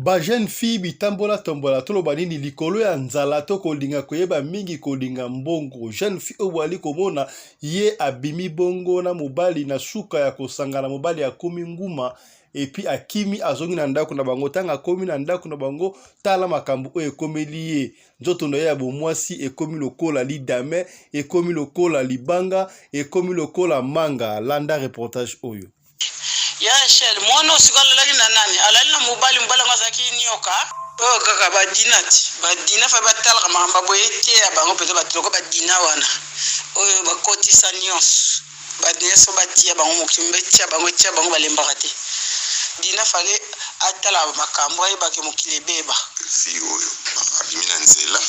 Ba jeune fille bitambola tombola toloba nini likolo ya nzala to kolinga koyeba mingi kolinga mbongo jeune fille oyo boali komona ye abimi bongo na mobali na suka ya kosangana mobali akomi nguma epuis akimi azongi na ndako na bango ntango akomi na ndako na bango tala makambo oyo ekomeli ye nzoto na ye ya bomwasi ekomi lokola lidame ekomi lokola libanga ekomi lokola manga landa reportage oyo Ya Rachel, mwana oyo sikoyo alalaki na nani? Alali na mobali, mobali yango azalaki nioka. Oyo kaka ba dina ti ba dina fa batalaka makambo ya boye eteya bango mpenza bato loko ba dina wana oyo bakotisa nyonso ba nyonso batia bango mokili etia bango etia bango balembaka te dina fale atala makambo ayebake mokili ebeba. Fille oyo abimi na nzela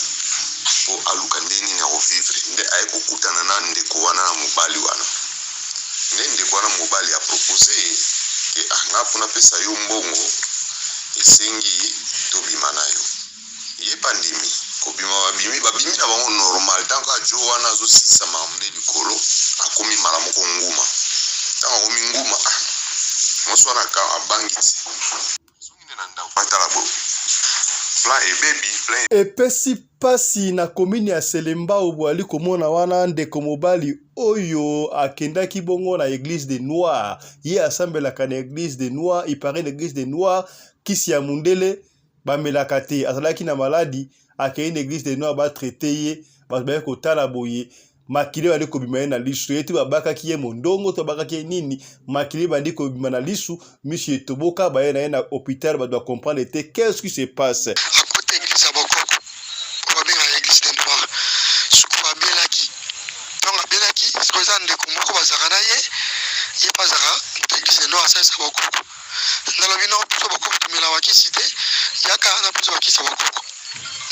po aluka nde nini ako vivre nde aye kokutana na ndeko wana na mobali wana nde ndeko wana mobali a propose ye ke ah nga po napesa yo mbongo esengi tobima na yo ye pe andimi kobima babimi babimi na bango normal tant que djo wana azosilisa makambo nde likolo akomi mbala moko nguma ntango akomi nguma ah mwasi wana abangi ti Epesi pasi na commune ya Selembao boali komona wana ndeko mobali oyo akendaki bongo na eglise de noir ye asambelaka na eglise de noir il paraît na eglise de noir kisi ya mundele bamelaka te azalaki na maladi akei na eglise de noir batraite ye bato baye kotala boye makila ebandi kobima ye na lisu ye te babakaki ye mondongo to babakaki ye nini makila ebandi kobima na lisu misu etoboka baye na ye na hôpital bato bacomprendre te qu'est-ce qui se passe akota eglise ya bokoko oyo babengaka eglise de noir sikoyo abelaki ntango abelaki sikoyo eza ndeko moko bazalaka na ye ye mpe azalaka moto eglise de noir asalisaka bokoko nalobi no biso bakoko tomela bakisi te yaka na biso bakisi ya bakoko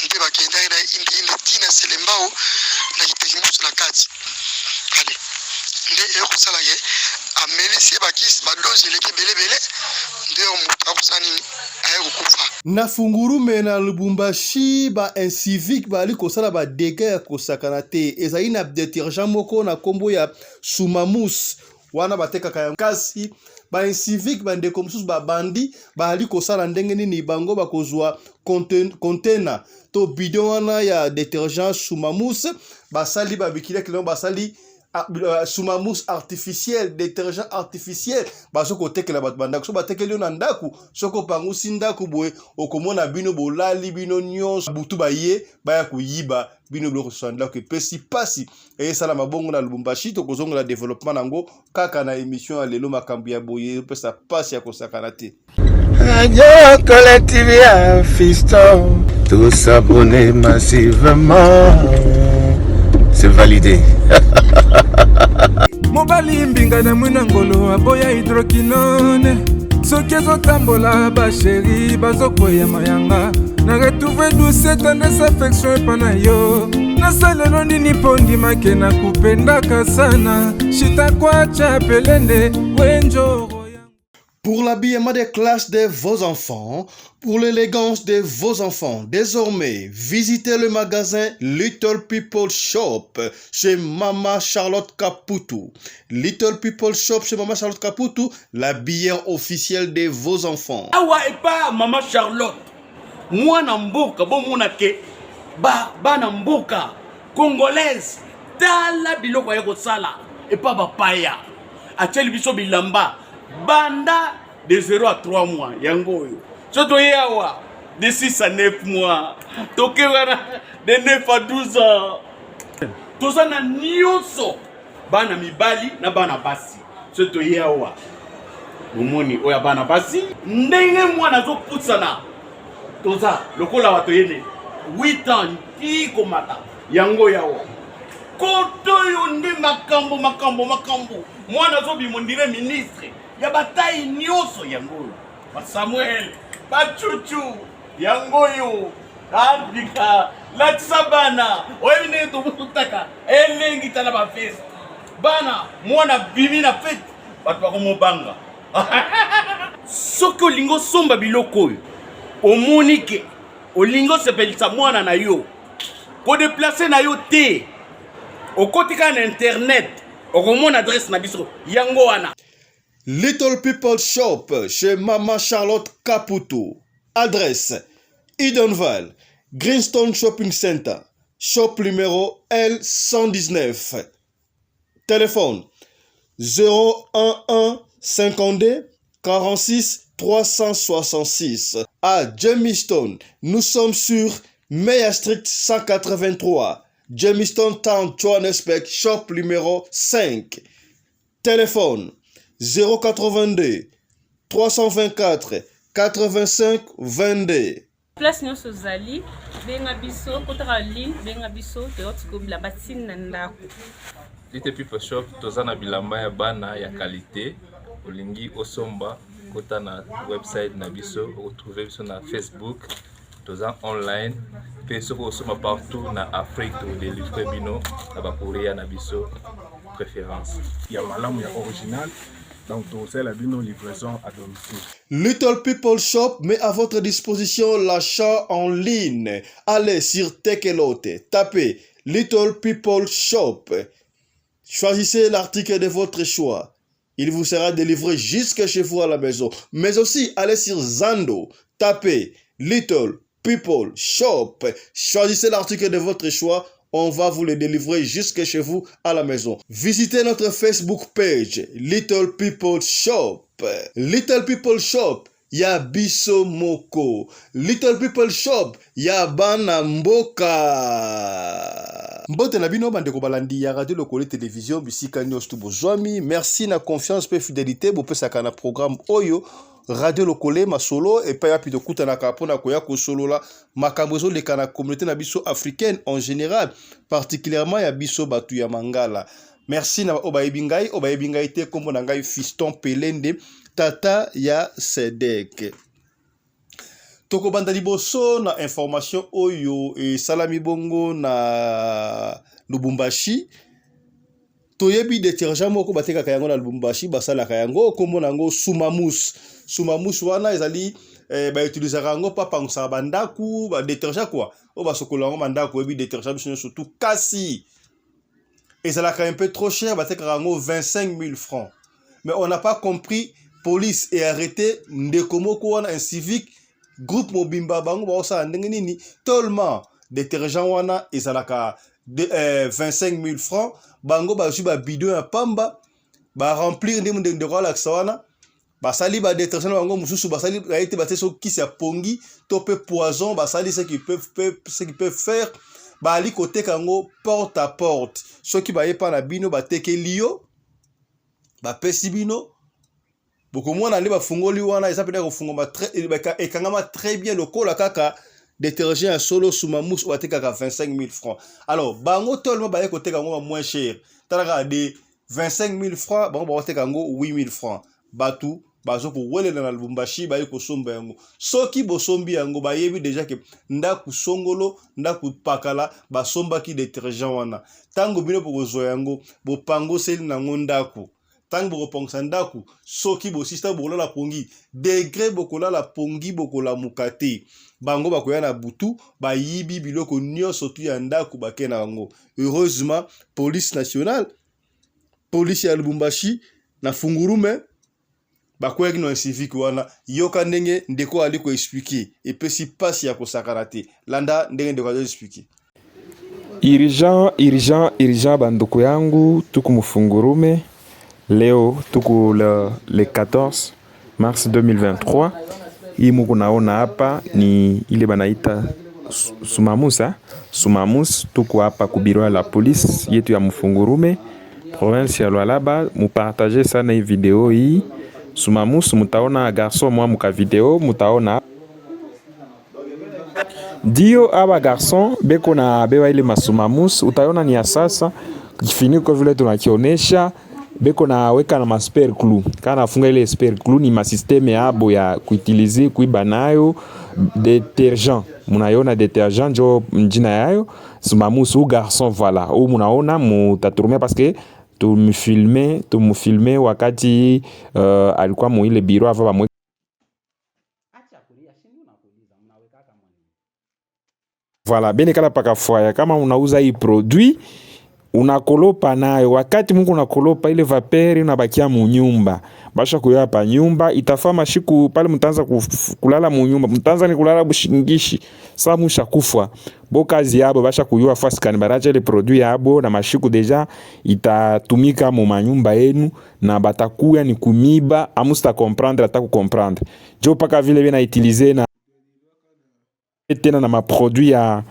nde bakendaki na inde inde ti na selembao na kitekimbusu na kati ale nde eye kosala ke amelisi ye bakisi badozi eleki ebele ebele nde oyo moto akosala nini aye kokufa Na Fungurume na Lubumbashi ba inciviques bazali kosala ba degats ya kosakana te. Ezali na detergent moko na kombo ya Sumamus wana batekaka yango kasi ba incivique bandeko mosusu babandi bazali kosala ndenge nini bango bakozwa container to bidon wana ya detergent sumamus basali babikilaki yango basali ah, sumamus artificiel detergent artificiel bazo kotekela bato bandako so batekeli yo na ndako soki opangusi ndako boye okomona bino bolali bino nyonso butu baye baya koyiba bino biloko susu ya ndako epesi mpasi esalama bongo na Lubumbashi tokozongela developpement nango kaka na emission ya lelo makambo ya boye epesa mpasi ya kosakana te Radio Collective ya Fiston tous s'abonner massivement c'est validé mobali mbinga na mwina ngolo aboya hydroquinone soki ezotambola basheri bazokweya mayanga na retrouve douce tendresse affection epa na yo nasalelo nini mpo ndimake na kupendaka sana shitakwacha pelende wenjoro Pour l'habillement des classes de vos enfants, pour l'élégance de vos enfants, désormais, visitez le magasin Little People Shop chez Mama Charlotte Caputu. Little People Shop chez Mama Charlotte Caputu, la bière officielle de vos enfants. Awa epa Mama Charlotte, mwana mboka bomona ke ba bana mboka congolaise tala biloko aye kosala epa bapaya atieli biso bilamba banda de 0 à 3 mois yango oyo so toye awa de 6 à 9 mois toke wana de 9 à 12 ans toza na nyonso bana mibali na bana basi so toye awa bomoni oyo ya bana basi ndenge mwana azopusana toza lokola bato yene 8 ans ti komata yango yawa koto oyo nde makambo makambo makambo mwana azobima ondire ministre ya batai nyonso yango oyo basamuel bacucu yango oyo abika latisa bana oyebi ndenge tobutaka elengi tala bafeste bana mwana bimi na fete bato bakomobanga soki olingi osomba biloko oyo omoni ke olingi osepelisa mwana na yo kodeplace na yo te okoti kaka na internet okomona adresse na biso yango wana Little People Shop chez Mama Charlotte Caputo. Adresse Edenvale, Greenstone Shopping Center, shop numéro L119. Téléphone 011 52 46 366. À Jamestown, nous sommes sur Meyer Street 183, Jamestown Town, Johannesburg, shop numéro 5. Téléphone 082 324 85 22. Place nyonso ozali benga biso kotaka ligne benga biso toyoti ko bilamba ti na ndako. Little People Shop toza na bilamba ya bana ya qualité olingi osomba kota na website na biso okotrouve biso na Facebook toza online mpe soki osomba partout na Afrique todelivre bino na ba courrier na biso préférence ya malamu ya original donc tokosalela bino livraison à domicile. Little People Shop met à votre disposition l'achat en ligne. Allez sur Tekelote, tapez Little People Shop. Choisissez l'article de votre choix. Il vous sera délivré jusque chez vous à la maison. Mais aussi, allez sur Zando, tapez Little People Shop. Choisissez l'article de votre choix. On va vous le délivrer jusque chez vous à la maison. Visitez notre Facebook page, Little People Shop. Little People Shop, ya biso moko. Little People Shop, ya bana mboka. Mbote na bino bandeko balandi ya Radio Lokole Television bisika nyonso tu bozwami. Merci na confiance pe fidelité bopesaka na programme oyo Radio Lokole masolo epai wapi tokutanaka mpona koya kosolola makambo ezoleka na communauté na biso africaine en général, particulièrement ya biso bato ya Mangala. Merci na oyo bayebi ngai, oyo bayebi ngai te, nkombo na ngai Fiston Pelende, tata ya Sedek. Tokobanda liboso na information oyo esalami bongo na Lubumbashi. Toyebi detergent moko batekaka yango na Lubumbashi, basalaka yango, nkombo na yango Sumamus. Sumamus wana ezali bautilisaka yango mpo apangusaka bandako, ba detergent quoi, oyo basokola yango bandako. Oyebi detergent biso nyonso tu, kasi ezalaka un peu trop cher, batekaka yango 25 000 francs. Mais on n'a pas compris, police est arrêté ndeko moko wana incivique, groupe mobimba bango baosala ndenge nini. Tellement détergent wana ezalaka de, 25 000 francs, bango bazwi babidon ya pamba, baremplir nde ndeko alakisa wana, basali badétergent na bango mosusu, basali baye te, batie soki kisi ya pongi to mpe poison, basali ce qu'ils peuvent, ce qu'ils peuvent faire, bazali koteka yango porte à porte. Soki baye mpa na bino, batekeli yo, bapesi bino, bokomona nde bafungoli wana eza mpena kofungama, ekangama très bien lokola kaka détergent ya solo Sumamus oyo batekaka 25 000 francs. Alors bango tellement baye koteka yango ba moins cher, tala kaka, de 25 000 francs bango bakoteka yango 8 000 francs. Bato bazo kowelela na Lubumbashi, baye kosomba yango. Soki bosombi yango, bayebi deja ke ndako songolo, ndako pakala basombaki détergent wana. Ntango bino bokozwa yango, bopangoseli nango ndako. Ntango bokopangisa ndako, soki bosisi, ntango bokolala pongi, degré bokolala pongi, bokolamuka te. Bango bakoya na butu, bayibi biloko nyonso tu ya ndako, bake na yango. Heureusement, police nationale, police ya Lubumbashi na Fungurume bakweyaki na incivique wana. Yoka ndenge ndeko ali koexpliquer, epesi mpasi ya kosakana te. Landa ndenge ndeko azo expliquer. Urgent, urgent, urgent, banduku yangu, tuku Mufungurume leo tuku le 14 mars 2023. Hii muku naona hapa ni ile banaita Sumamus, Sumamus. Tuku hapa ku bureau ya la police yetu ya Mufungurume, province ya Lualaba. Mupartage sana hii video hii. Sumamus, mutaona garçon mwa muka video, mutaona ndio aba garçon beko na beba ile masumamus, utaona ni ya sasa kifuniko vile tunakionesha, beko na weka na masper clou kana nafunga ile super glue, ni masystème yabo ya kuutiliser kuiba nayo détergent. Munayona détergent njo njina yayo sumamus ou garçon, voilà ou munaona mutaturumia parce que tumfilme tumfilme wakati alikuwa muile bureau ava bamwe. Acha kulia, si ndio nakuuliza, mnaweka kama nini? Voilà, bene kala paka fwaya kama unauza hii produit. Unakolopa nayo wakati muko unakolopa ile vapeur inabakia munyumba, basha kuyoa pa nyumba itafaa mashiku pale mtaanza kulala munyumba, mtaanza ni kulala bushingishi sa musha kufa bo kazi yabo basha kuyoa fasi kani baracha ile produit yabo na mashiku déjà itatumika mu manyumba yenu na batakuya ni kumiba amusta comprendre ata kucomprendre jo paka vile bena utiliser na tena na maproduit ya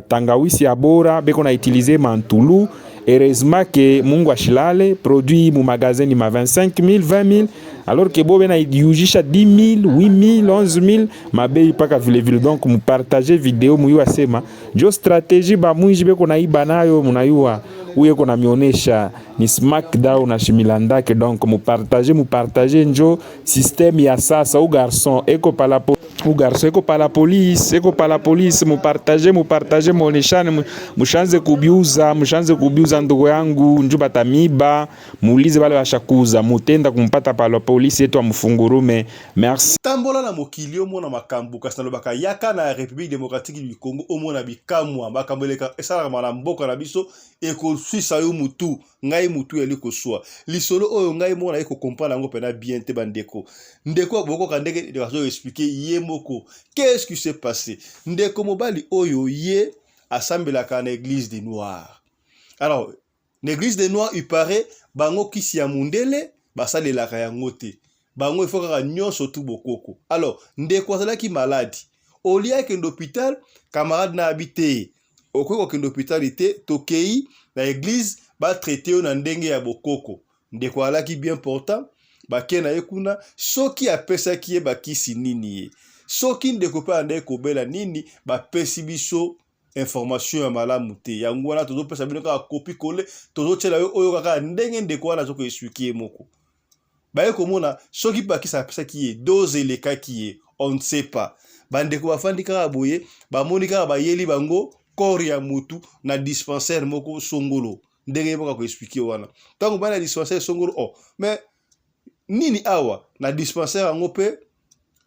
tangawisi ya bora beko na utiliser mantulu. Heureusement que Mungu ashilale produit mu magasin ni ma 25 000, 20 000, alors que bo bena yujisha 10 000, 8 000, 11 000, mabei paka vile vile. Donc mupartage video muyua sema jo stratégie ba mwinji beko na iba nayo munayua uye kona mionesha ni smackdown na shimilandake. Donc mupartage, mupartage njo système ya sasa. U garçon eko pala po u garçon eko pala police, eko pala police. Mupartage, mupartage, muoneshane, mushanze kubiuza, mushanze kubiuza ndugu yangu, nju batamiba. Muulize bale bashakuza mutenda kumpata pala polisi yetu amufungurume. Merci. Tambola na mokili omona makambo, kasi nalobaka yaka na République démocratique du Congo omona bikamwa, makambo eleka esalaka na mboka na biso ekoswisa yo mutu. Ngai mutu yali koswa lisolo oyo, ngai moko naye kocomprendre yango mpena bien te. Bandeko, ndeko bokoka ndenge azo expliquer ye moko qu'est-ce qui s'est passé. Ndeko mobali oyo ye asambelaka na église des Noirs. Alors na église des Noirs, il paraît bango kisi ya mundele basalelaka yango te, bango ifo kaka nyonso tu bokoko. Alors ndeko azalaki malade, olia akende hôpital, camarade na abi te, okoki kokende hôpital te, tokei na église batraite yo na ndenge ya bokoko. Ndeko alaki bien portant, bake na ye kuna, soki apesaki ye bakisi nini ye, soki ndeko mpe andaki kobela nini, bapesi biso information ya malamu te. Yango wana tozopesa bino kaka copier-coller, tozotiela yo oyo kaka ndenge ndeko wana azokoexpliquer ye moko. Baye komona soki bakisi apesaki ye dose elekaki ye, on ne sait pas. Bandeko bafandi kaka boye, bamoni kaka bayeli bango corps ya mutu na dispensaire moko songolo, ndenge ye moko akoexpliquer wana. Ntango baya na dispensaire songolo, oh mais nini awa na dispensaire yango mpe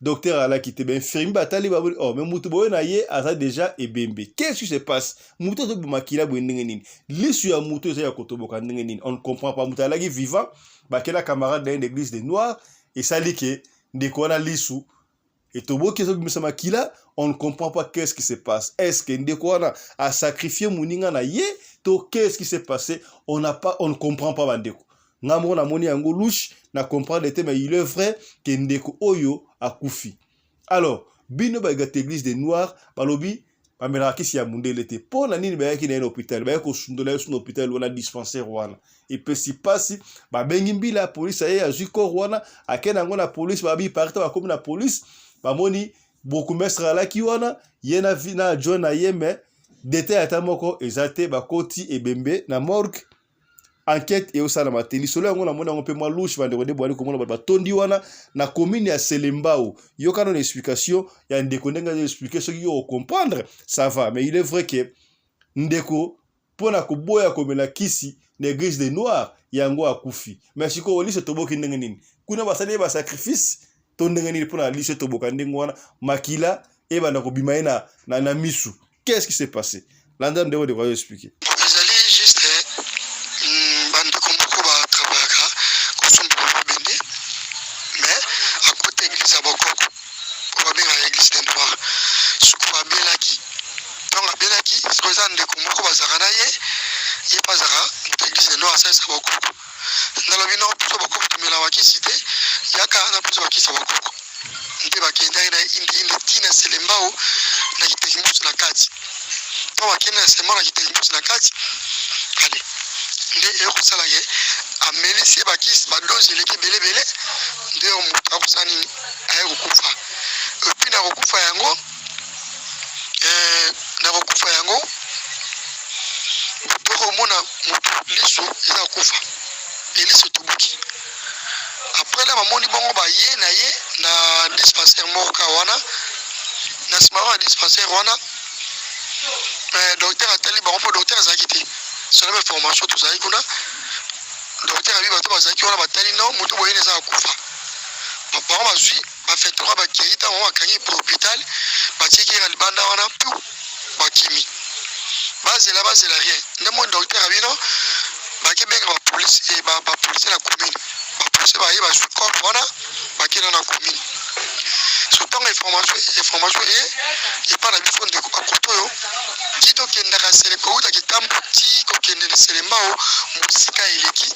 docteur alaki te, bainfirmier batali, bamoni, oh mais mutu boye na ye aza déjà ebembe. Qu'est-ce qui se passe? Mutu azobima makila boye ndenge nini? Lisu ya mutu eza ya kotoboka ndenge nini? On ne comprend pas. Mutu alaki vivant, bakela camarade na ye d'église des Noirs, esali ke ndeko wana lisu etoboki, ezobimisa makila. On ne comprend pas qu'est-ce qui se passe. Est-ce que ndeko wana asacrifie moninga na ye to qu'est-ce qui s'est passé? On n'a pas, on ne comprend pas. Bandeko, nga moko namoni yango louche, na comprendre te, mais il est vrai ke ndeko oyo akufi. Alors bino bayegata église des Noirs, balobi bamelaka kisi ya mundele te, mpo na nini bayaki na ye na hôpital, bayaki kosundola ye so na hôpital wana, dispensaire wana? Epesi mpasi. Babengi mbila ya polisi, aye azwi corps wana, akende yango na polisi. Babi parita bakomi na polisi, bamoni bourgmestre alaki wana, ye na, na adjoint na ye, mais détail ata moko eza te. Bakoti ebembe na morgue, enquête eosalama te. Lisolo yango namoni yango mpe mwa louche. Bandeko, nde bwali komona bato batondi wana na commune ya Selembao. Yoka nano explication ya ndeko ndenge azo expliquer, soki yo ocomprendre, ça va. Mais il est vrai que ndeko mpona koboya komela kisi na église des Noirs, yango akufi. Mais sikoyo liso etoboki ndenge nini? Kuna basali ye basacrifice to ndenge nini mpona liso etoboka ndenge wana, makila ebanda kobima ye na misu? Qu'est-ce qui s'est passé? Landa ndeko, ndeko azo expliquer. Ezali juste bandeko moko batravaillaka kosomba bamabende, mais akota église ya bokoko oyo babengaka église de Noir. Sikoyo abelaki, ntango abelaki, sikoyo eza ndeko moko bazalaka na ye, ye mpe azalaka moto église de Noir, asalisaka bokoko. Nalobi no biso bokoko tomela bakisi te, yaka na biso bakisi ya bokoko. Nde bakendaki na inde inde ntina Selembao na kiteki mosu na kati. Ntango bakende na Selembao na kiteki mosu na kati, ale nde eyokosala ye amelisi ye bakisi, badose eleki ebelebele, nde oyo moto akosala nini, aye kokufa. Et puis na kokufa yango, na kokufa yango tokomona motu liso eza kokufa, eliso etobuki. Après la bamoni bongo, baye na ye na dispensaire moko kaka wana. Na nsima wana dispensaire wana, docteur atali bango, mpo docteur azalaki te selon information tozalaki kuna. Docteur abi bato bazalaki wana batali no moto boyeni eza kokufa. Bango bazwi bafetura, bakei. Ntango bango bakangi po hôpital, batiaki ye na libanda wana, pu bakimi. Bazela bazela rien. Nde moi docteur ya bino bake benga ba police eh, ba, ba policier na commune. Ba policier baye bazwi corps wana bakenda na commune. So ntango information information eye epa na biso ndeko akoto oyo ti tokendaka sele kouta kitambo ti kokende na selembao mosika eleki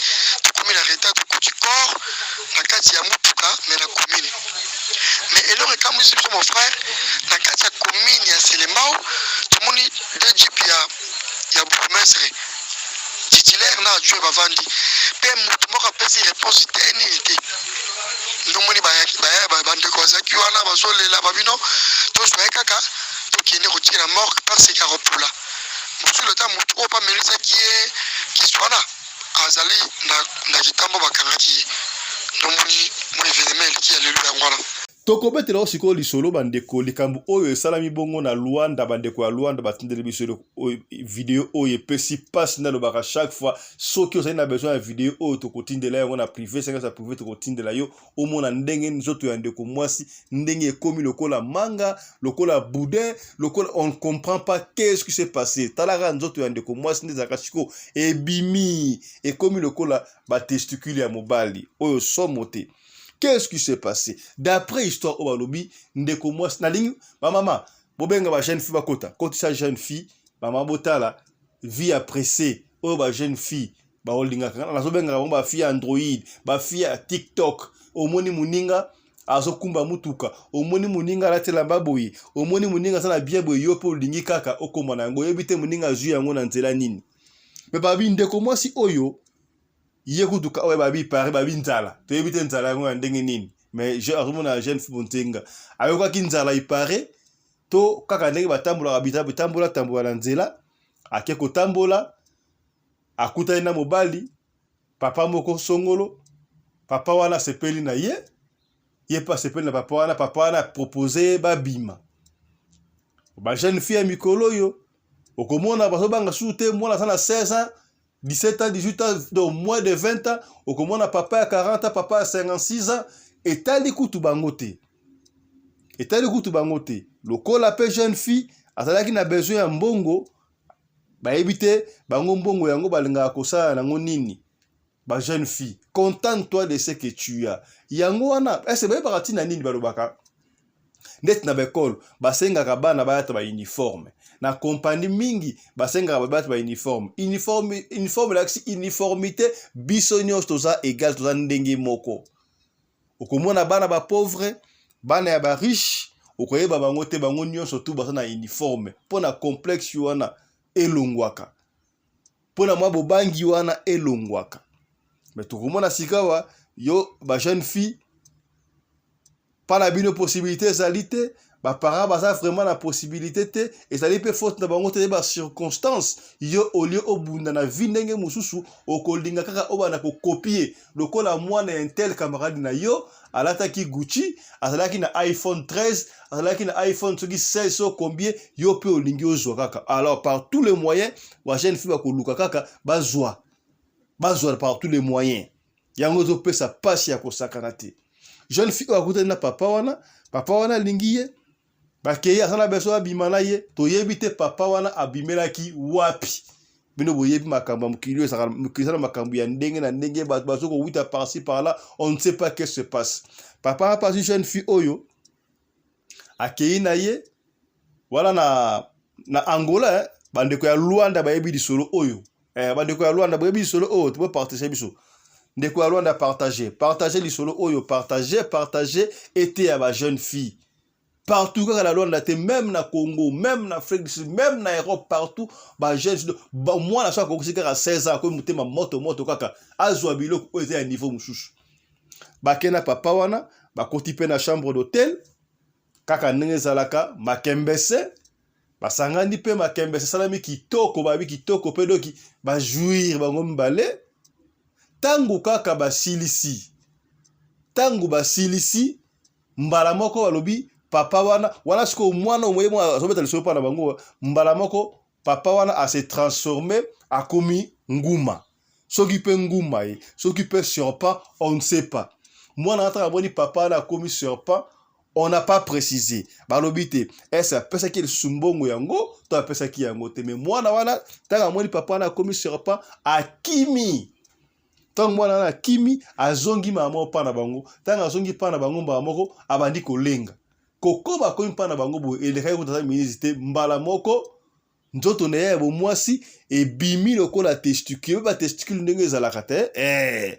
tokomi na retard tokuti corps na kati ya motuka me na commune mais eloko ekamwisi biso mon frère na kati ya commune ya selembao tomoni de jeep ya ya bourgmestre titulaire na adjoint bavandi mpe moto moko apesi réponse te nini te ndomoni bandeko bazalaki wana bazolela babino tozwa ye kaka tokende kotika na morgue parce que akopola mosusu ata motu oyo bamelisaki ye kisi wana azali na, na kitambo bakangaki ye ndomoni mo evenema eleki ya lelo yango wana. Tokobetela yo sikoyo lisolo bandeko, likambo oyo esalami bongo na Luanda. Bandeko ya Luanda batindeli biso video oyo epesi mpasi. Nalobaka chaque fois, soki ozali na besoin ya video oyo, tokotindela yango na privé, sengasa ya privé, tokotindela yo omona ndenge nzoto ya ndeko mwasi ndenge ekomi lokola manga, lokola boudin, lokola on ne comprend pas qu'est-ce qui s'est passé. Talaka nzoto ya ndeko mwasi nde ezalaka sikoyo ebimi, ekomi lokola batesticule ya mobali oyo, somo te. Qu'est-ce qui s'est passé? D'après histoire oyo balobi, ndeko mwasi, nalingi bamama bobenga ba jeune fille bakota, kotisa jeune fille, bamama botala vie ya pressé oyo ba jeune fille baolingaka. Nazobengaka bango bafille ya Android, bafille ya TikTok. Omoni moninga azokumba mutuka, omoni moninga alati elamba boye, omoni moninga aza na bien boye, yo mpe olingi kaka okóma na yango, oyebi te moninga azwi yango na nzela nini. Me babi ndeko mwasi oyo ye kutu oyo babi pare babi nzala, toyebi te nzala yango ya ndenge nini. Mais azomona jeune fille bontenga ayokaki nzala ipare to kaka ndenge batambolaka bitambola tambola na nzela, ake kotambola, akutani na mobali, papa moko songolo. Papa wana asepeli na ye, ye mpe asepeli na papa wana. Papa wana apropose ye babima. Bajeune fille ya mikolo oyo okomona bazobanga susu te. Mwana aza na 16 ans, 17 ans, 18 ans, donc moins de 20 ans, okomona papa ya 40 ans, papa ya 56 ans, etali kutu bango te, etali kutu bango te. Lokola mpe jeune fille azalaki na besoin ya mbongo, bayebi te bango mbongo yango balingaka kosala nango nini. Ba jeune fille, contente toi de ce que tu as. Yango wana ese bayebaka ntina nini balobaka ndeti na baekole basengaka bana bayata bauniforme, na kompani mingi basengaka bayata bauniforme. Uniforme, uniforme elakisi uniformité, biso nyonso toza égal, toza ndenge moko. Okomona bana bapauvre, bana ya bariche, okoyeba bango te, bango nyonso tu baza na uniforme mpo na complexe wana elongwaka, mpo na mwa bobangi wana elongwaka. Me tokomona sikawa yo bajeune fille, mpa na bino possibilité ezali te, baparent baza vraiment na possibilité te, ezali mpe faute na bango te, bacirconstance. Yo olie obunda na vie ndenge mosusu, okolinga kaka obanda kocopier lokola mwana ya intel, camarade na yo alataki Gucci, azalaki na iPhone 13, azalaki na iPhone soki 16 so combien, yo mpe olingi ozwa kaka. Alors par tous les moyens bajeune fille bakoluka kaka bazwa, bazwa par tous les moyens. Yango ezopesa mpasi ya kosakana te. Jeune fille oyo akutani na papa wana, papa wana alingi ye, bakei, aza na besoin abima na ye. Toyebi te papa wana abimelaki wapi. Bino boyebi makambo ya mokili oyo, ezalaka mokili eza na makambo ya ndenge na ndenge, bato bazo kowuta par-ci par-là, on ne sait pas qu'est-ce se passe. Papa apasi jeune fille oyo, akei na ye wana na Angola, eh. Bandeko ya Luanda bayebi lisolo oyo, eh, bandeko ya Luanda boyebi lisolo oyo, bopartage biso. Ndeko ya Luanda, partage, partage lisolo oyo, partage, partage ete ya bajeune fille partout, kaka na Luanda te, même na Congo, même na Afrique du Sud, même na Europe, partout bajeune fille, mwana so akokisi kaka 16 ans, akomi motema moto moto, kaka azwa biloko oyo eza ya niveau mosusu. Bake na papa wana, bakoti mpe na chambre d'hôtel kaka ndenge ezalaka, makembese basangani mpe makembese esalami kitoko, babi kitoko mpe doki bajouir bango mibale. Ntango kaka basilisi, ntango basilisi, mbala moko balobi papa wana wana sikoyo mwana omoye mwana azobeta lisolo mpa na bango, mbala moko papa wana ase transforme, akomi nguma, soki mpe nguma ye, soki mpe serpent, on ne sait pas. Mwana wana, ntango amoni papa wana akomi serpent, On n'a pas précisé. Balobi te, est-ce apesaki lisusu mbongo yango to apesaki yango te. Mais mwana wana ntango amoni papa wana akomi serpent, akimi. Ntango mwana wana akimi, azongi mama moko mpa na bango. Ntango azongi mpa na bango mbala moko abandi kolenga. Kokoma akomi mpa na bango boye, elekaki kutu ata miniti te, mbala moko nzoto na ye ya bomwasi ebimi lokola testicule. Ba testicule ndenge ezalaka te eh.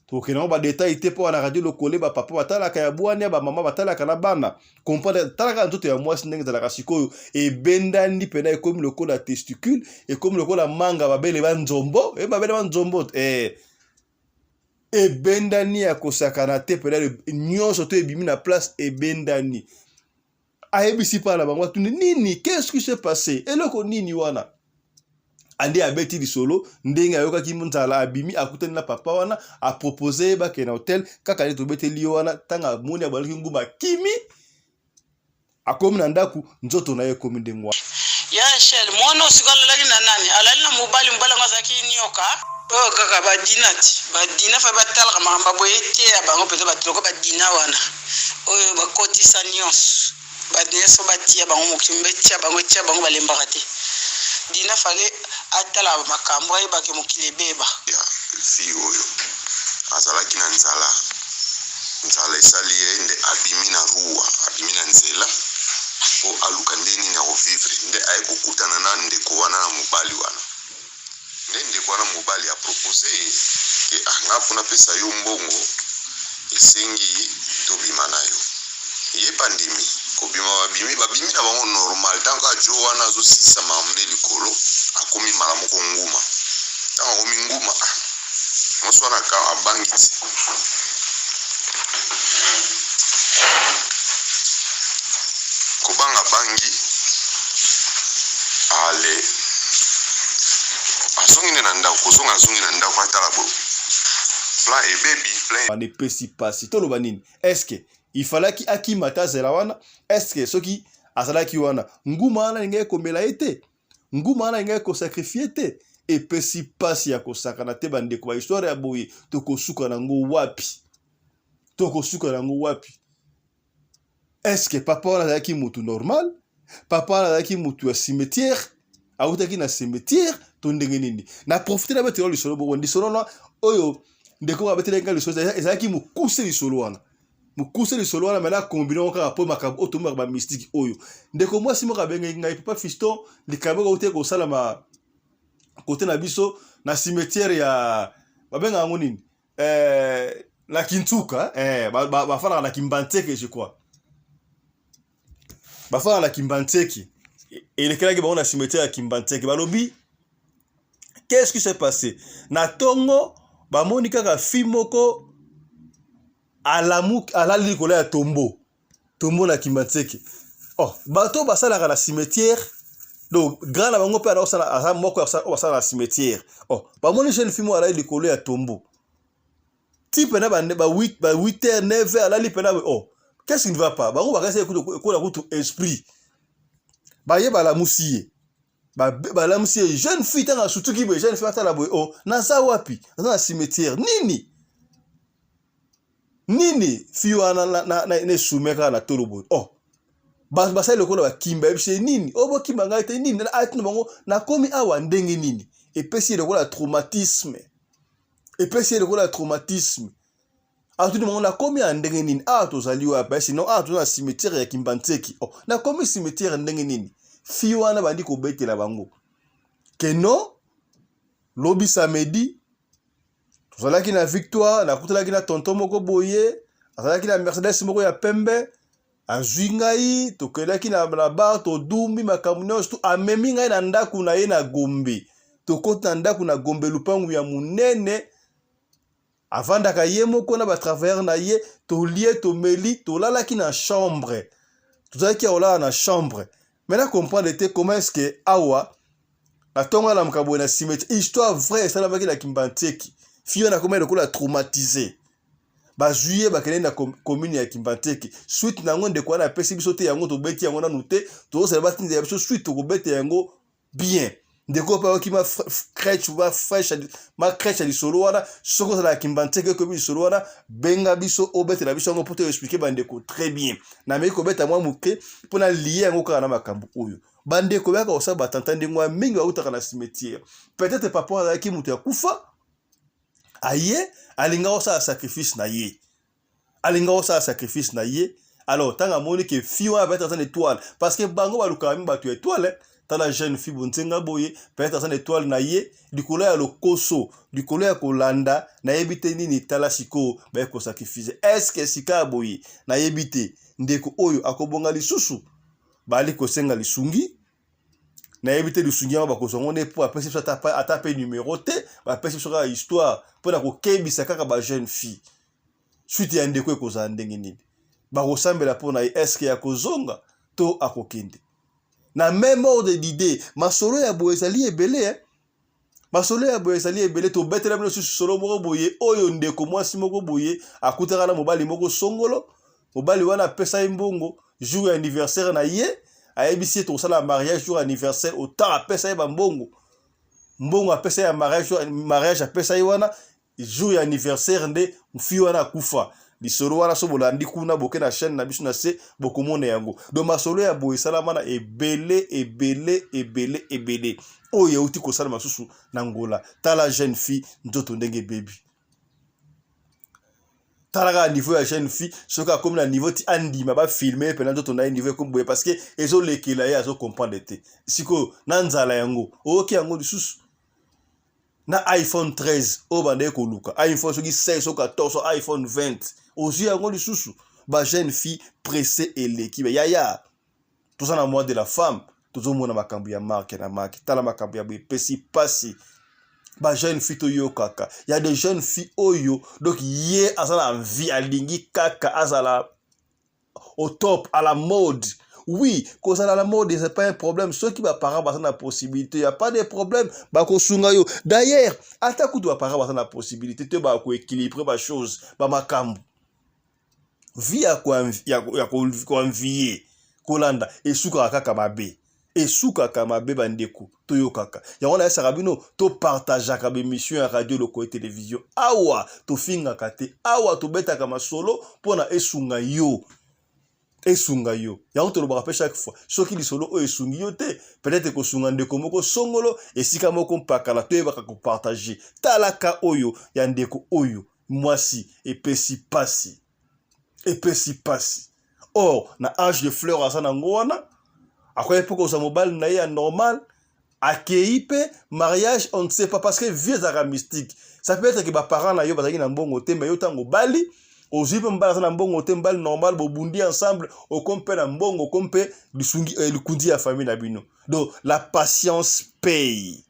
Tokende yango ba detail te mpo na radio lokole ba papa batalaka ya bwania, ba mama batalaka na bana. Comprendre, talaka nzoto ya mwasi ndenge ezalaka sikoyo, ebendani pena ekomi lokola testicule, ekomi lokola manga babele ba nzombo, eh, babele ba nzombo eh. Ebendani ya kosakana te pena nyonso to ebimi na place ebendani. Ayebisi pa na bango, atuni nini, qu'est-ce qui s'est passé, eloko nini wana. Ande abeti lisolo ndenge ayokaki nzala, abimi akutani na papa wana, apropose ye bakende na hotel. Kaka nde tobeteli ye wana, ntango amoni abalaki nguma, akimi, akomi na ndako, nzoto na ye ekomi ndenge wana. Ya Rachel, mwana oyo sikoyo alalaki na nani? Alali na mobali, mobali yango azalaki nioka. Oyo kaka ba dina ti ba dina fa batalaka makambo ya boye eteya bango mpenza bato lokola ba dina wana oyo bakotisa nyonso bato nyonso batia bango mokili etia bango etia bango balembaka te. Dina fale atala makambo ayebake mokili ebeba. Ya fille oyo azalaki na nzala, nzala esali ye nde abimi na ruwa, abimi na nzela po aluka nde nini ako vivre, nde aye kokutana na ndeko wana na mobali wana. Nde ndeko wana mobali a propose ye ke ah nga po napesa yo mbongo esengi tobima na yo. Ye pe andimi kobima, babimi, babimi na bango normal. Tango kaka djo wana azosilisa makambo nde likolo, akomi mbala moko nguma. Tango akomi nguma, ah mwasi wana abangi ti. Kobanga bangi ale azongi nde na ndako, kozonga azongi na ndako atala bo plan ebebi, plan wana epesi pasi. Toloba nini? Est-ce que il fallaki akima te azela wana? Est-ce que soki azalaki wana nguma wana alingaki komela ye te? Nguma wana alingaki kosakrifie te? Epesi pasi ya kosakana te bandeko, ba histoire ya boye tokosuka nango wapi? Tokosuka nango wapi? Est-ce que papa wana azalaki mutu normal? Papa wana azalaki mutu ya cimetière? Awutaki na cimetière to ndenge nini? Na profiter na betela lisolo bongo, lisolo wana oyo ndeko abetelaki ngai lisolo ezalaki mokuse, lisolo wana mokuse, lisolo wana mais na combine yango kaka po makambo oyo tomonaka ba mystique oyo. Ndeko mwasi moko abengaki ngai, papa Fiston, likambo oyo auti kosalama kote na biso na cimetière ya babengaka yango nini, na Kinsuka, bafandaka na Kimbanseke je crois, bafandaka na Kimbanseke, elekelaki bango na cimetière ya Kimbanseke. Balobi qu'est-ce qui s'est passé na tongo, bamoni kaka fille moko alamuki, alali likolo ya tombeau, tombeau na Kimbanseke. Oh, bato basalaka na cimetière, donc grand na bango mpe azosala, aza moko oyo basala na cimetière. Oh, bamoni jeune fille moko alali likolo ya tombeau ti pena ba 8 ba 8 heures 9 heures alali pena. Oh, qu'est-ce qui ne va pas? Bango bakasi ekola kutu esprit, baye balamusi ye, balamusi ye jeune fille. Ntango asutuki boye, jeune fille atala boye, oh, naza wapi? Naza na cimetière. Nini nini? Fille wana na esume kaka na tolo boye. Oh, basali lokola bakimba, yebisi ye nini? Oh, bokimba ngai te, nini? Atina bango, nakomi awa ndenge nini? Epesi ye lokola traumatisme, epesi ye lokola traumatisme. Atuni bango, nakomi ya ndenge nini awa? Tozali wapi? Sinon awa toza na cimetière ya Kimbanseke. Oh, nakomi cimetière ndenge nini? Fille wana bandi kobetela bango ke non, lobi samedi tozalaki na Victoire, nakutanaki na tonton moko boye, azalaki na Mercedes moko ya pembe, azwi ngai, tokendaki na bar, todumbi makambo nyonso tu, amemi ngai na ndako na ye na Gombe. Tokoti na ndako na Gombe, lupangu ya monene, avandaka ye moko na batravailleur na ye. Tolie, tomeli, tolalaki na chambre, tozalaki ya kolala na chambre. Mais na comprendre te comment est-ce que awa na ntongo alamuka boye na cimetière. Histoire vraie esalamaki na Kimbanseke. Fille wana akomaki lokola traumatisé, bazwi ye, bakende na commune ya Kimbanseke. Suite na yango ndeko wana apesi biso te yango, tobeti yango nanu te, tozosala batindela biso suite, tokobeta yango bien. Ndeko mpe ayoki ma crèche ma fraîche ma crèche ya lisolo wana. Soki ozalaka kimbanseke, okomi lisolo wana, benga biso, obetela biso yango mpo to expliquer bandeko très bien. Nameki kobeta mwa moke mpo na lie yango kaka na makambo oyo bandeko bayaka kosala batanta ndenge wana. Mingi bautaka na cimetière. Peut-être papa azalaki moto ya kufa, aye alinga kosala sacrifice na ye, alinga kosala sacrifice na ye. Alors ntango amoni ke fille wana peut-être aza na étoile, parce que bango balukaka mi bato ya étoile. Tala jeune fille bonzenga boye, peut-être aza na étoile na ye. Likolo ya lokoso, likolo ya kolanda nayebi te nini, tala sikoyo baye kosacrifice. Est-ce sika ya boye, nayebi te ndeko oyo akobonga lisusu. Bali kosenga lisungi, nayebi te lisungi yango bakozwa ngo nde, mpo apesi biso ata mpe numero te. Bapesi biso kaka histoire mpona kokebisa kaka bajeune fille. Suite ya ndeko ekozala ndenge nini? Bakosambela mpo na ye. Est-ce ya kozonga to akokende na même ordre d'idée? Masolo ya boye ezali ebele, eh? Masolo ya boye ezali ebele. Tobetela bino susu solo moko boye oyo ndeko mwasi moko boye akutaka na mobali moko songolo. Mobali wana apesa ye mbongo jour ya anniversaire na ye, ayebisi ye tokosala mariage jour anniversaire. Autant apesa ye bambongo, mbongo apesa ye ya mariage, mariage apesa ye wana jour ya anniversaire nde fille wana akufa. Lisolo wana so bolandi kuna, boke na chaîne na biso na se, bokomona yango. Donc masolo ya boye esalama na ebele, ebele, ebele, ebele. Oyo euti kosalama susu na Ngola, tala jeune fille nzoto ndenge ebebi. Tala kaka niveau ya jeune fille, soki akomi na niveau ti andima bafilme mpena nzoto na ye, niveau ekomi boye parce que ezolekela ye, azocomprendre te. Sikoyo na nzala yango oyoki yango lisusu na iPhone 13 oyo bandeki koluka, iPhone soki 16 so 14 so iPhone 20, ozwi yango lisusu. Bajeune fille pressé eleki. Yaya, toza na mois de la femme, tozomona makambo ya marque na marque. Tala makambo ya boye epesi mpasi. Bajeune fille, toyokaka ya de jeune fille oyo, donc ye aza na envie, alingi kaka azala au top, à la mode. Oui, kozala la mode, c'est pas un problème soki baparent baza na possibilité, y a pas de problème, bakosunga yo. D'ailleurs, ata kutu baparent baza na possibilité te, bakoéquilibre bachose, bamakambo vie ya koenvier, kolanda, esukaka kaka mabe, esukaka mabe. Bandeko, toyokaka yango, nayesaka bino, topartageaka baémission ya Radio Lokoye Télévision. Awa tofingaka te, awa tobetaka masolo mpona esunga yo, esunga yo. Yango tolobaka mpe chaque fois, soki lisolo oyo esungi yo te, peut-être ekosunga ndeko moko songolo esika moko mpakala. Toyebaka kopartage. Talaka oyo ya ndeko oyo mwasi, epesi pasi, epesi pasi. Or na âge de fleur aza nango wana, akoki mpe kozwa mobali na ye ya normal, akei mpe mariage, on ne sait pas, parce que vie ezalaka mystique. Ça peut être que baparent na yo bazalaki na mbongo te, mais yo ntango obali, ozwi mpe mobali aza na mbongo te, mobali normal, bobundi ensemble, okomi mpe na mbongo, okomi mpe likundi ya famille na bino. Donc la patience paye,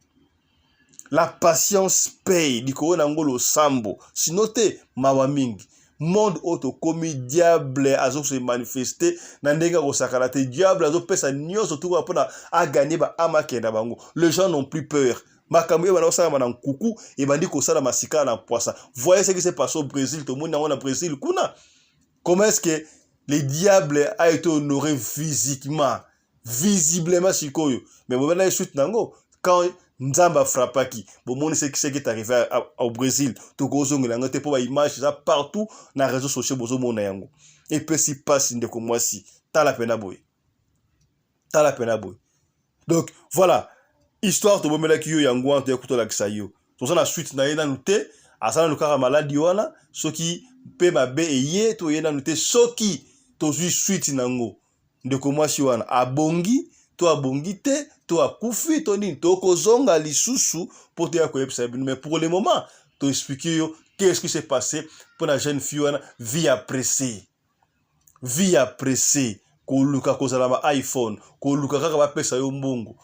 la patience paye. Likolo na yango losambo, sino te mawa mingi. Monde oyo tokomi, diable azose manifeste na ndenge akosakana te. Diable azopesa nyonso tukoka mpona aganye baama, akenda bango. Les gens n'ont plus peur. Makambo ebanda kosalama na nkuku, ebandi kosalama sika na poisa. Voyez ce qui s'est passé au Brésil. Tomoni yango na Brésil kuna, comment est-ce que le diable a été honoré physiquement, visiblement. Sikoyo mais bobanda suite nango, quand Nzambe afrappaki, bomoni ce qui est arrivé au Brésil. Tokozongela yango te mpo baimage eza partout na réseaux sociaux, bozomona yango. Epesi mpasi. Ndeko mwasi, tala pena boye, tala pena boye. Donc voilà histoire tobomelaki yo yango wana, toya kotolakisa yo. Toza na suite na ye nanu te, aza nanu kaka maladi wana. Soki mpe mabe eye, toye nanu te. Soki tozwi suite nango, ndeko mwasi wana abongi to abongi te, to akufi to nini, tokozonga lisusu mpo toya koyebisa bino. Mais pour le moment, toexplique yo qu'est-ce qui s'est passé mpo na jeune fille wana. Vie ya pressé, vie ya pressé, koluka kozala ba iPhone, koluka kaka bapesa yo mbongo,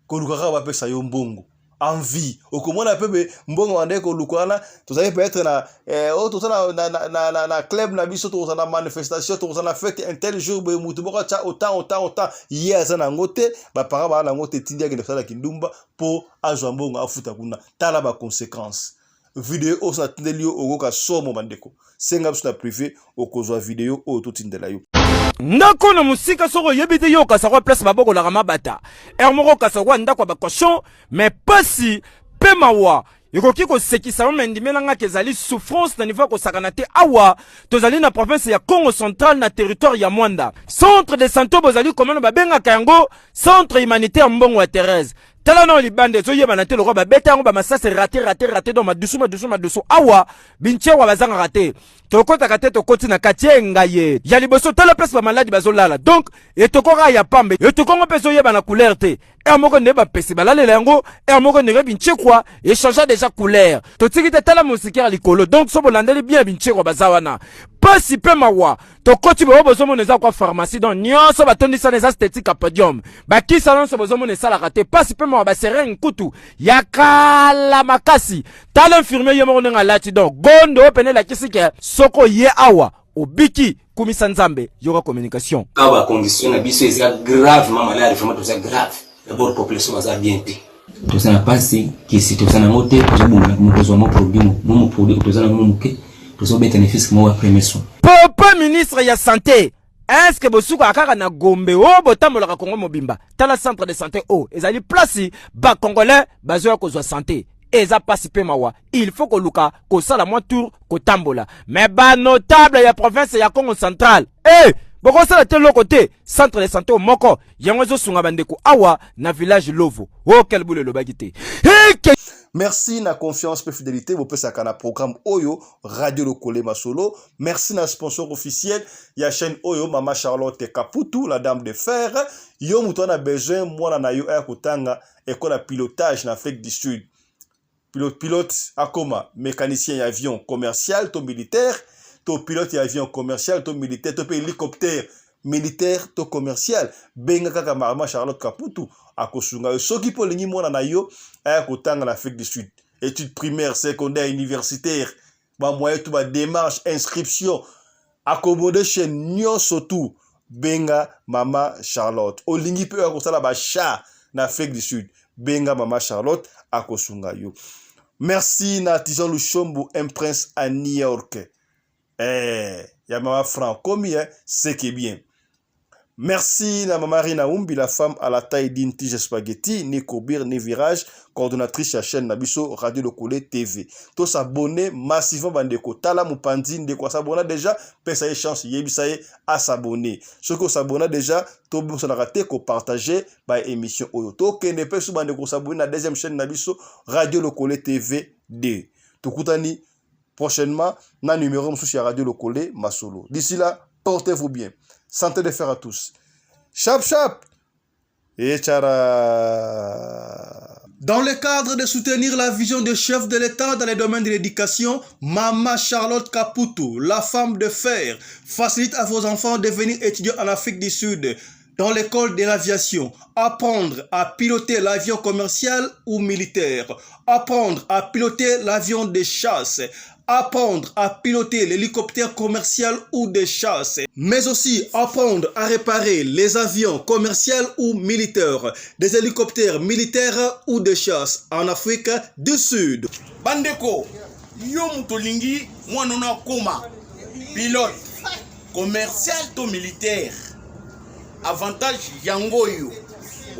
koluka kaka bapesa yo mbongo, envie. Okomona mpe be mbongo wana koluka wana. Tozali peut-être na oyo toza na club na biso, tokozala na manifestation, tokozala na fête un tel jour boye, mutu moko atya autant, autant, autant. Ye aza nango te, baparent baa nango te, etindi akende kosala kindumba mpo azwa mbongo afuta kuna. Tala baconséquence. Video oyo so natindeli yo, okoka somo. Bandeko, senga biso na privé, okozwa video oyo totindela yo. Ndako na mosika soki oyebi te yo okasakwa place babokolaka mabata ere moko okasakwa ndako ya bacochon mais pasi mpe mawa ekoki kosekisa yo me ndimela nga ke ezali souffrance na niveau ya kosakana te awa tozali na province ya Congo central na territoire ya Mwanda centre de santé bozali komona babengaka yango centre humanitaire mbongo ya Thérèse tala nao libanda ezoyebana te lokola babeta yango bamasasi rate rate rate donc madusu madusu madusu awa binchewa bazangaka te tokotaka te tokoti na kati ye ngai ye ya liboso tala place bamaladi bazolala donc etoko kaka ya pambe etoko yango mpe ezoyebana couleur te heure moko nde bapesi balalela yango heure moko ndenge binchekwa echangea deja couleur totiki te tala mosiki ya likolo donc so bolandeli bien binchekwa baza wana pasi mpe mawa tokoti boyo bozomona eza kwa pharmacie donc nyonso batondisana eza statique ya podium bakisa nyonso bozomona esalaka te pasi mpe mawa baserenge kutu ya kala makasi tala infirmier ye moko ndenge alati donc gondo oyo pene elakisi ke soko ye awa obiki kumisa nzambe yoka communication ka ba condition na biso eza gravement malade vraiment toza grave d'abord population baza bien te toza na pasi kisi toza nango te tozobunda kozwa mo produit mo produit toza nango moke tozobeta ne fiske moko ya premier soin papa ministre ya sante eske bosukaka kaka na gombe o oh, botambolaka kongo mobimba tala centre de santé o oh, ezali place bacongolais bazoya kozwa sante eza pasi mpe mawa il faut koluka kosala mwa tour kotambola me banotable ya province ya congo central e hey, bokosala te eloko te centre de santé moko yango ezosunga bandeko awa na village lovo o oh, kelbul elobaki te hey, Merci na confiance pe fidélité bopesaka na programme oyo Radio Lokole Masolo. Merci na sponsor officiel ya chaîne oyo Mama Charlotte Kaputu, la dame de fer. Yo moto na besoin mwana na yo aya kotanga école ya pilotage na Afrique du Sud. Pilote, pilote akoma mécanicien ya avion commercial to militaire to pilote ya avion commercial to militaire to pe hélicoptère militaire to commercial benga kaka mama charlotte kaputu akosunga yo soki mpo olingi mwana na yo aya kotanga na afrique du sud étude primaire secondaire universitaire bamoyen tout badémarche inscription accommodation nyonso tout benga mama charlotte olingi mpe oya kosala bachat na afrique du sud benga mama charlotte akosunga yo merci na tison lushombo un prince à new york eh, ya mama franc komi eh, c'est que bien Merci na Mama Rina Umbi, la femme à la taille d'une tige spaghetti, ni courbure, ni virage, coordonnatrice ya chaîne na biso Radio Lokole TV. To s'abonner massivement bandeko. Tala mupanzi ndeko s'abonner déjà, pesa ye chance yebisa ye à s'abonner. Soki o s'abonner déjà, to bosanaka te ko partager ba émission oyo. To kende pe su bandeko s'abonner na deuxième chaîne na biso Radio Lokole TV 2. Tokutani prochainement na numéro mosusu ya Radio Lokole Masolo. D'ici là, portez-vous bien. Santé de fer à tous. Chap chap et tchara. Dans le cadre de soutenir la vision du chef de l'État dans les domaines de l'éducation, Mama Charlotte Kaputu, la femme de fer, facilite à vos enfants de venir étudier en Afrique du Sud dans l'école de l'aviation, apprendre à piloter l'avion commercial ou militaire, apprendre à piloter l'avion de chasse, apprendre à piloter l'hélicoptère commercial ou de chasse, mais aussi apprendre à réparer les avions commerciaux ou militaires, des hélicoptères militaires ou de chasse en Afrique du Sud. Bandeko, yo moto olingi mwana no akoma pilote commercial to militaire avantage yango oyo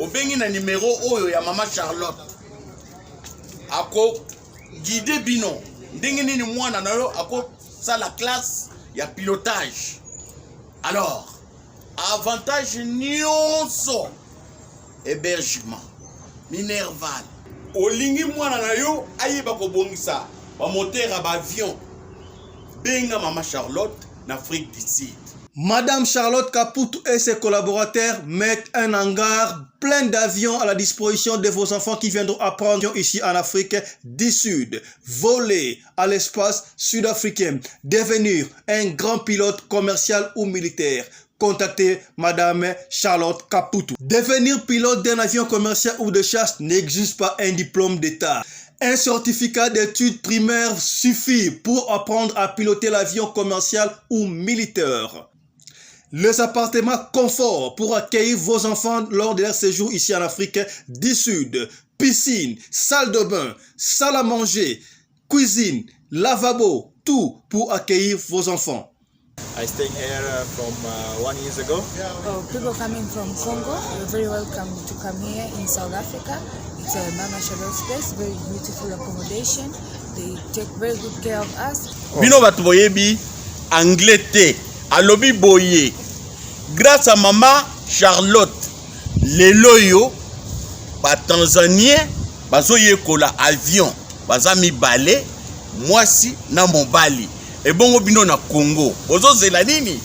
obengi na nimero oyo ya mama charlotte ako guide bino ndenge nini mwana na yo akosala classe ya pilotage alors avantage nyonso hébergement minerval olingi mwana na yo ayeba kobongisa bamotere ya baavion benga mama charlotte na afrique du sud Madame Charlotte Kaputu et ses collaborateurs mettent un hangar plein d'avions à la disposition de vos enfants qui viendront apprendre ici en Afrique du Sud, voler à l'espace sud-africain, devenir un grand pilote commercial ou militaire. Contactez Madame Charlotte Kaputu. Devenir pilote d'un avion commercial ou de chasse n'exige pas un diplôme d'État. Un certificat d'études primaires suffit pour apprendre à piloter l'avion commercial ou militaire. Les appartements confort pour accueillir vos enfants lors de leur séjour ici en Afrique du Sud. Piscine, salle de bain, salle à manger, cuisine, lavabo, tout pour accueillir vos enfants. I staying here from 1 years ago. Oh, people coming from Congo, you're very welcome to come here in South Africa. It's a Mama Charlotte's place, very beautiful accommodation. They take very good care of us. Bino bato boyebi anglais te, alobi boye: grâce à mama Charlotte, lelo oyo batanzanien bazoyekola avion, baza mibale, mwasi na mobali. Ebongo bino na Congo bozozela nini?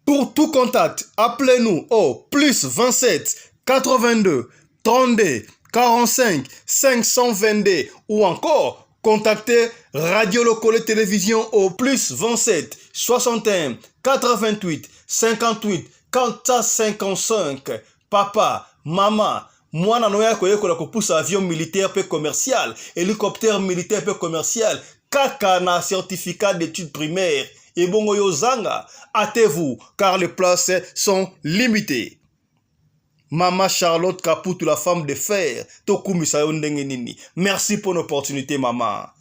Pour tout contact, appelez-nous au plus 27 82 32 45 522 ou encore contactez Radio Locole Télévision au plus 27 61 88 58 455. Papa, maman, mwana na yo akoyekola kopusa avion militaire mpe commercial, hélicoptère militaire mpe commercial, kaka na certificat d'études primaires. Ebongo yo zanga, hâtez-vous car les places sont limitées. Mama Charlotte Kaputu, la femme de fer, tokumisa yo ndenge nini? Merci pour l'opportunité, mama.